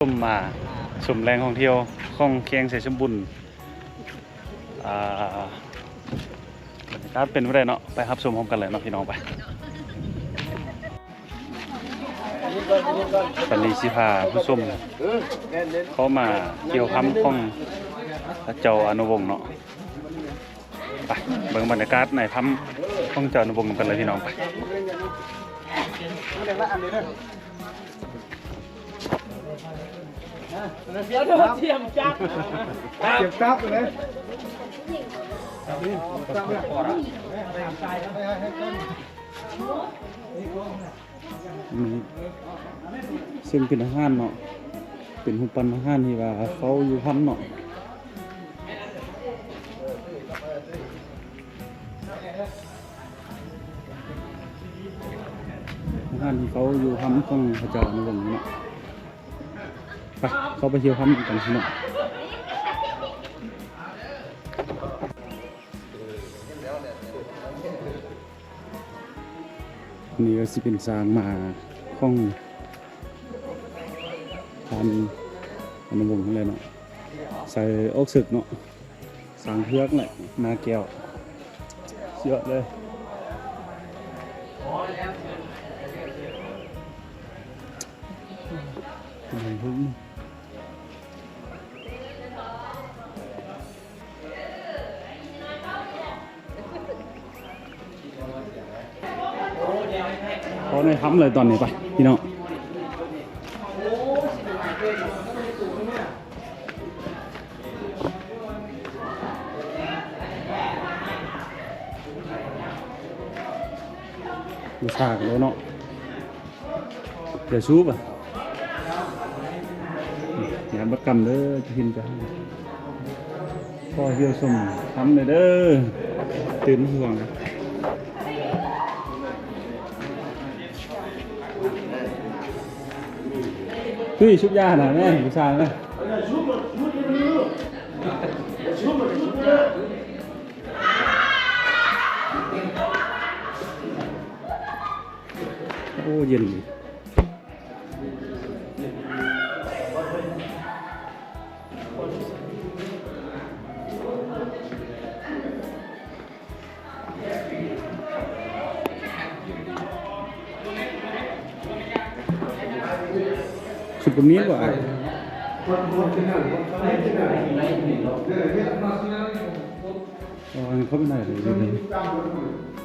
ຊົມ ອ່າ ຊົມແຫຼ່ງທ່ອງທ່ຽວຂອງແຂວງໄຊສົມບູນ. ອ່າ ບັນຍາກາດເປັນແນວໃດເນາະ ໄປຮັບຊົມພ້ອມກັນເລີຍເນາະພີ່ນ້ອງ. ໄປ ວັນນີ້ຊິພາຜູ້ຊົມເຂົ້າມາທ່ຽວຖ້ຳຂອງພະເຈົ້າອະນຸວົງເນາະ. ໄປເບິ່ງບັນຍາກາດໃນຖ້ຳຂອງເຈົ້າອະນຸວົງນຳກັນເລີຍພີ່ນ້ອງ. ໄປ ດຽວໂດນຕຽມຈັບ ຕຽມຈັບເລີຍ. ອືມ ເຊິ່ງເປັນທະຫານເນາະ ເປັນຮູບປັ້ນທະຫານທີ່ວ່າເຝົ້າຢູ່ຖ້ຳເນາະ. ທະຫານທີ່ເຝົ້າຢູ່ຖ້ຳຂອງພະເຈົ້າອະນຸວົງເນາະ. ໄປ ເຂົ້າໄປທ່ຽວຖ້ຳນຳກັນເນາະ. ນີ້ກໍຊິເປັນຊ້າງມ້າຂອງທ່ານອະນຸວົງນັ້ນແຫຼະເນາະ ໃສ່ອອກເສິກເນາະ ຊ້າງເຜືອກແຫຼະ ໜ້າແກ້ວ ສຸດຍອດເລີຍ. ເຂົ້າໃນຖ້ຳເລີຍຕອນນີ້ ໄປພີ່ນ້ອງ. ບູຊາກັນໂລດເນາະ. ຢ່າສູບ ຍາມປະກຳເດີ ຈະເຫັນຈະ ຂໍທ່ຽວຊົມຖ້ຳແດ່ເດີ ຕື່ນຫ່ວງ. ຕຸ້ຍ ສູບຢານະແມ່ ຜູ້ຊາຍນະ. ໂອ້ ເຢັນດີ. ສຸດກະມີດບໍ່ອ້າຍ? ເອີ ເຂົ້າໄປໄດ້ເລີຍ.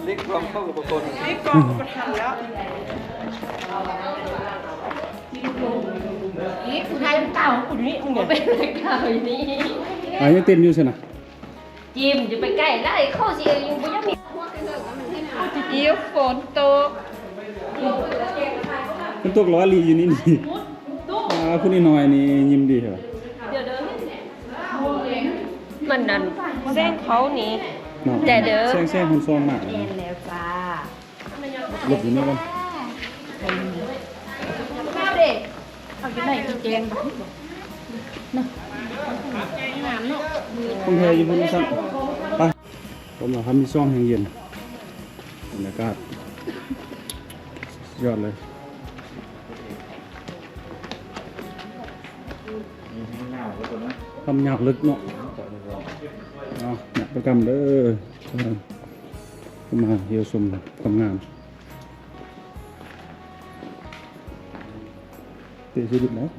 ເຫຼັກກອງເຂົ້າກັບປະກົນ ເຫຼັກກອງກໍບໍ່ທັນແລ້ວ. ນີ້ຜູ້ໄທເກົ່າຜູ້ນີ້ ມຶງເປັນເກົ່າຢູ່ນີ້ ອາ ຍັງເຕັ້ນຢູ່ຊັ້ນນະ. ຈິມ ຢ່າໄປໃກ້ຫຼາຍ ເຂົາຊິຢູ່ ບໍ່ຢາກມີ ອີ ຝົນຕົກ ຝົນຕົກຫຼໍ່ຫຼີຢູ່ນີ້ນີ້. ອາ ຜູ້ນ້ອຍໆນີ້ຍິ້ມດີແທ້. ມັນນັ້ນ ແສງເຂົານີ້ ເນາະ ແດ່ເດີ ແສງ ແສງຄົນສ່ອງມາກ. ແມ່ນແລ້ວຈ້າ. ຫຼົບຢູ່ນີ້ກ່ອນ ເອົາຢູ່ໃນກາງເກງ ເນາະ ງາມເນາະ ຂອງແທ້ຢູ່ພຸ້ນຊັ້ນ. ໄປ ຜົມວ່າຖ້ຳທີສອງແຮ່ງເຢັນ ບັນຍາກາດສຸດຍອດເລີຍ. ຖ້ຳຍາວເລິກເນາະ. ເອົາ ຍາມປະກຳເດີ ເອີ ມາທ່ຽວຊົມຄວາມງາມ. ເຕະສຸດແລ້ວ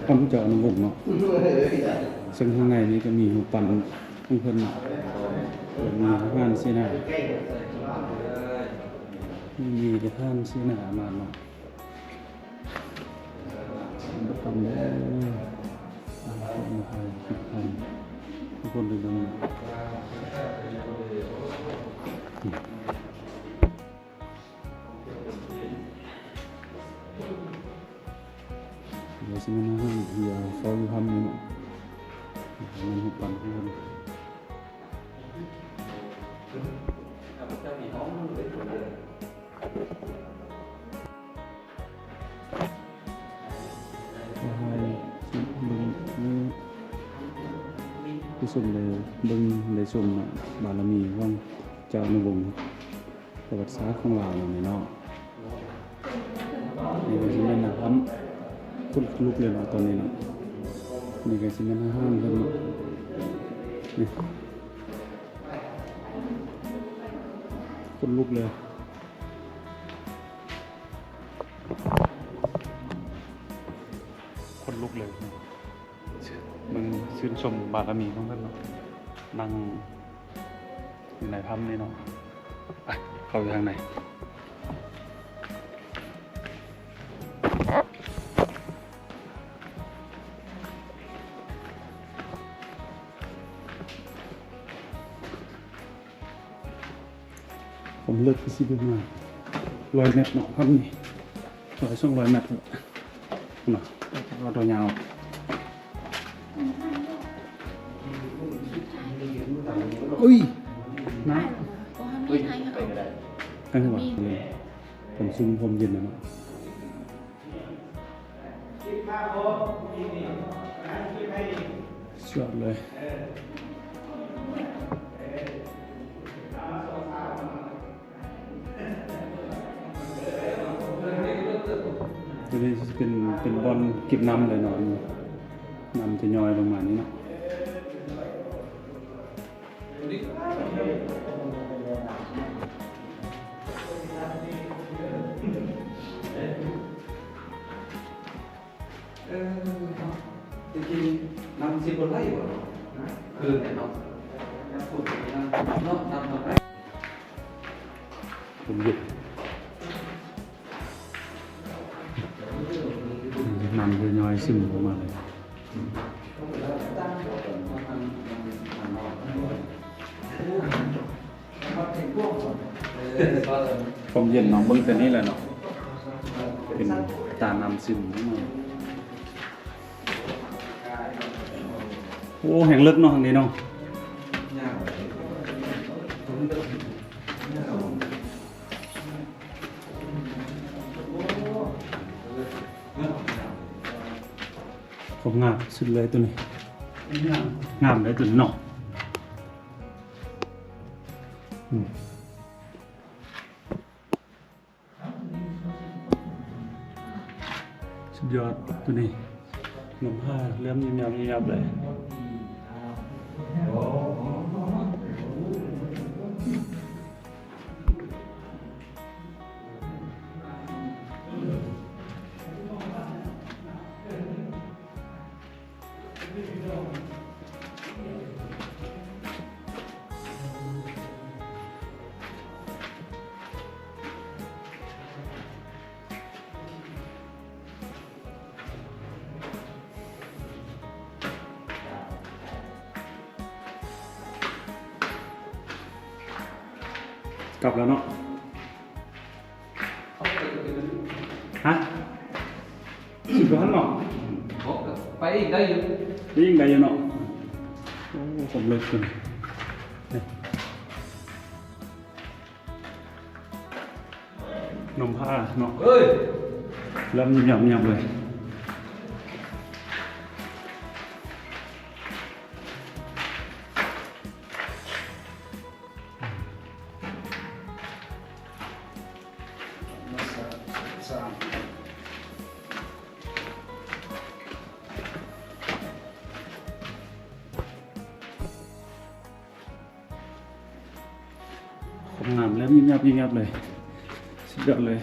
ຖ້ຳເຈົ້າອະນຸວົງເນາະ ເຊິ່ງຂ້າງໃນນີ້ກໍມີຮູບປັ້ນຂອງເພິ່ນເນາະ ມີທະຫານເສນາ. ມີແຕ່ທ່ານຊີ້ໜ້າມາເນາະ. ປະຈຳເດີ ທຸກຄົນເດີເນາະ. ດຽວຊິມານັ່ງເຝົ້າຢູ່ທຳນີ້ເນາະ ມັນຮູບປັ້ນເພິ່ນ ຂໍໃຫ້ເບິ່ງ ເອີ ຜູ້ຊົມໄດ້ເບິ່ງໄດ້ຊົມເນາະ ບາລະມີຂອງເຈົ້າອະນຸວົງ ປະຫວັດສາດຂອງລາວນຳນີ້ເນາະ. ນີ້ກໍຊິແມ່ນໜ້າຖ້ຳ ຂົນລຸກເລີຍເນາະຕອນນີ້ເນາະ. ນີ້ກໍຊິແມ່ນອາຫານເພິ່ນເນາະ ນີ້ ຂົນລຸກເລີຍ ຂົນລຸກເລີຍ. ເບິ່ງ ຊື່ນຊົມບາລະມີຂອງເພິ່ນເນາະ ນັ່ງຢູ່ໃນຖ້ຳນີ້ເນາະ. ໄປ ເຂົ້າໄປທາງໃນ. ຄວາມເລິກກໍຊິປະມານຮ້ອຍແມັດເນາະ ຖ້ຳນີ້ ຮ້ອຍ ສອງຮ້ອຍແມັດເນາະ ເອົາຕົວຍາວ. ອຸ້ຍ ນ້ຳ ບໍ່ທັນມີໃຫ້ເຮົາ ອັນນີ້ວ່າ ນີ້ ຄວາມຊຸ່ມຄວາມເຢັນນະເນາະ. ສຸດຍອດເລີຍ ຕົວນີ້ຊິເປັນ ເປັນບ່ອນເກັບນ້ຳເລີຍເນາະ ນ້ຳຈະຍ້ອຍລົງມານີ້ເນາະ. ເອີ ເນາະ ແຕ່ກີ້ນ້ຳຊິບໍ່ໄຫຼບໍ່ເນາະ ຄືແນ່ເນາະ ນ້ຳຝົນເນາະ ນ້ຳບໍ່ໄຫຼ ຝົນຢຸດ ນ້ຳຍ້ອຍຊຶມອອກມາເລີຍ. ຄວາມເຢັນເນາະ ເບິ່ງແຕ່ນີ້ແຫຼະເນາະ ເປັນຕານ້ຳຊຶມ. ໂອ້ ແຮ່ງເລິກເນາະ ທາງນີ້ເນາະ. ຄວາມງາມສຸດເລີຍໂຕນີ້ ງາມ ງາມເລີຍໂຕນີ້ເນາະ. ອືມ ສຸດຍອດໂຕນີ້ ນ້ຳຜາເຫຼື້ອມຍຽບໆເລີຍ. ກັບແລ້ວເນາະ. ຮະ? ສຸດຍອດເນາະ. ໄປອີກໄດ້ຢູ່ ໄປອີກໄດ້ຢູ່ເນາະ. ໂອ້ ຄວາມເລິກເພິ່ນ ນ້ຳຜາເນາະ ເອີຍ ລຳຍຳໆເລີຍ. ຄວາມງາມແລ້ວຍິບຍັບຍິບຍັບເລີຍ ສຸດຍອດເລີຍ.